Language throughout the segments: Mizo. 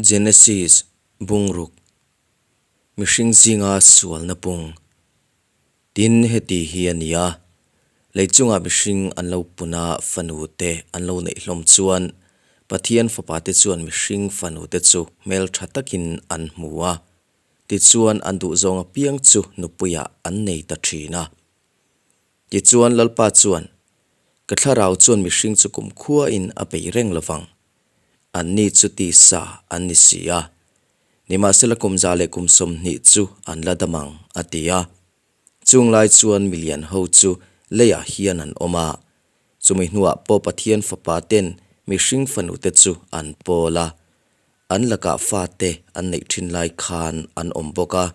Genesis, Bungruk, Mihring zinga sualna pung. Tin, heti hi a ni a, lei chungah mihring an lo pun a, fanu te an lo neih hlawm chuan Pathian fapa te chuan mihring fanu te chu hmeltha takin an hmu a, tichuan an duhzawng apiang chu nupuiah an nei ta thin a. Tichuan Lalpa chuan, Ka thlarau chuan mihring chu kumkhuain a bei reng lovang. Anni chu tisa an ni si a, nimahsela kum za leh kum 20 chu an la dam ang, a ti a. Chung lai chuan milian ho chu leiah hian an awm a, chumi hnuah pawh Pathian fapa ten mihring fanute chu an pawl a, an lakah fate an neih thin lai khan an awm bawk a.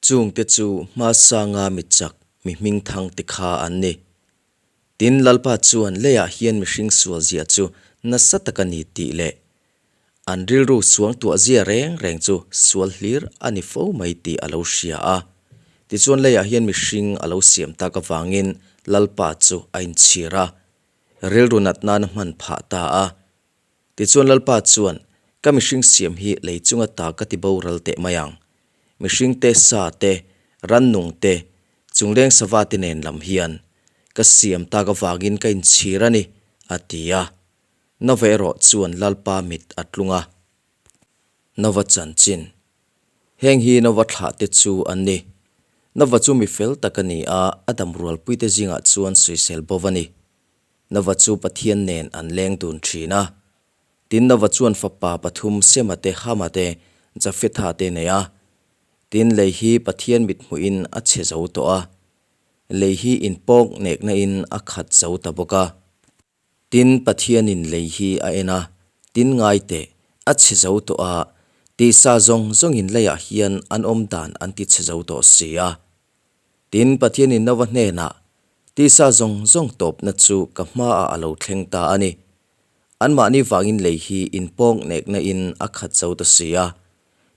Chungte chu hmasanga mi chak mi hmingthang te kha an ni. Tin, Lalpa chuan leiah hian mihring sual zia chu nasa tak a ni tih leh an rilru suang tuah zia reng reng chu sual hlir a ni fo mai tih a lo hria a. Tichuan leiah hian mihring a lo siam tak avangin Lalpa chu a inchhir a, rilru nat nan a hman phah ta a. Tichuan Lalpa chuan, Ka mihring siam hi lei chunga ta ka ti boral teh mai ang. Mihring te, sa te, rannung te, chungleng sava te nen lam hian ka siam tak avangin ka inchhir a ni, a ti a. Nova erawh chuan Lalpa mit a tlung a. Nova chanchin. Heng hi Nova thlah te chu an ni. Nova chu mi fel tak a ni a, a damrualpuite zingah chuan sawisel bo va ni. Nova chu Pathian nen an leng dun thin a. Tin, Nova chuan fapa pathum Sema te, Hama te, Jafetha te nei a. Tin, lei hi Pathian mithmuhin a chhe zo tawh a. Lei hi inpawk nekna in a khat zo ta bawk a. Tin, Pathianin lei hi a en a, tin ngai teh, a chhe zo tawh a, tisa zawng zawngin leiah hian an awm dan an ti chhe zo tawh si a. Tin, Pathianin Nova hnenah, Tisa zawng zawng tawpna chu ka hmaah a lo thleng ta a ni. Anmahni vangin lei hi inpawng nekna in a khat zo ta si a.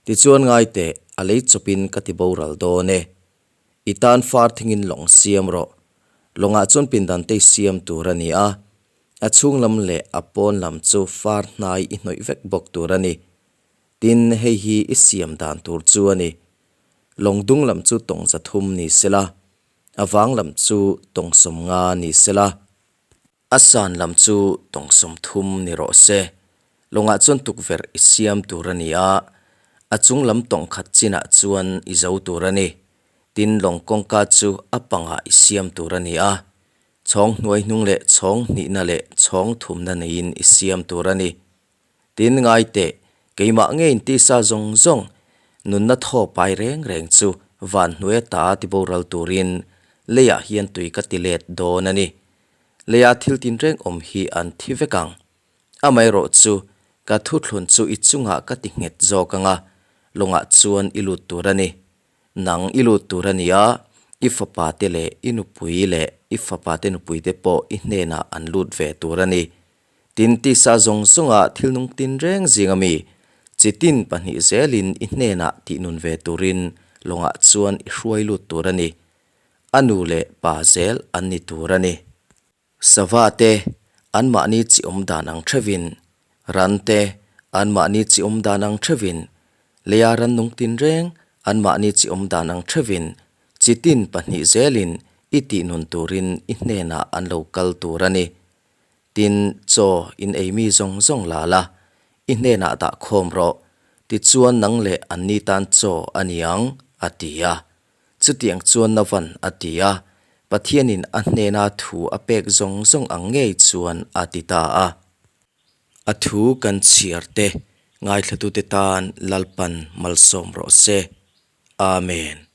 Tichuan ngai teh, a lei chawpin ka ti boral dawn e. I tan far thingin lawng siam rawh. Lawngah chuan pindan te i siam tur a ni a. A chhung lam leh a pawn lam chu far hnai i hnawih vek bawk tur a ni. Tin, hei hi i siam dan tur chu a ni. Lawng dung lam chu tawng 300 ni sela, a vang lam chu tawng 50 ni sela, a san lam chu tawng 30 ni rawh se. Lawngah chuan tukverh i siam tur a ni a, a chung lam tawng khat chinah chuan i zo tur a ni. Tin, lawng kawngka chu a pangah i siam tur a ni a, chhawng hnuai hnung leh chhawng hnihna leh chhawng thumna neiin i siam tur a ni. Tin ngai teh, keimah ngeiin tisa zawng zawng, nunna thaw pai reng reng chu van hnuai ata ti boral turin leiah hian tui ka ti let dawn a ni. Leia thil tinreng awm hi an thi vek ang. Amaherawh chu, ka thuthlun chu i chungah ka ti nghet zawk ang a, lawngah chuan i lut tur a ni. Nang i lut tur a ni a, i fapa te leh i nupui leh i fapa te nupui te pawh i hnenah an lut ve tur a ni. Tin, tisa zawng zawnga thil nung tin reng zinga mi, chi tin pahnih zelin i hnenah tih nun ve turin lawngah chuan i hruai lut tur a ni. A nu leh pa zel an ni tur a ni. Sava te, anmahni chi awm dan ang theuhin, ran te, anmahni chi awm dan ang theuhin, leia ran nung tin reng, anmahni chi awm dan ang theuhin, chi tin pahnih zelin i tih nun turin i hnenah an lo kal tur a ni. Tin, chaw in ei mi zawng zawng la la, i hnenah dah khawm rawh, tichuan nang leh anni tan chaw a ni ang, a ti a. Chutiang chuan Navan a ti a, Pathianin a hnena thu a pek zawng zawng ang ngei chuan a ti ta a. A thu kan chhiar te ngaithlatute tan Lalpan malsawm rawh se. Amen.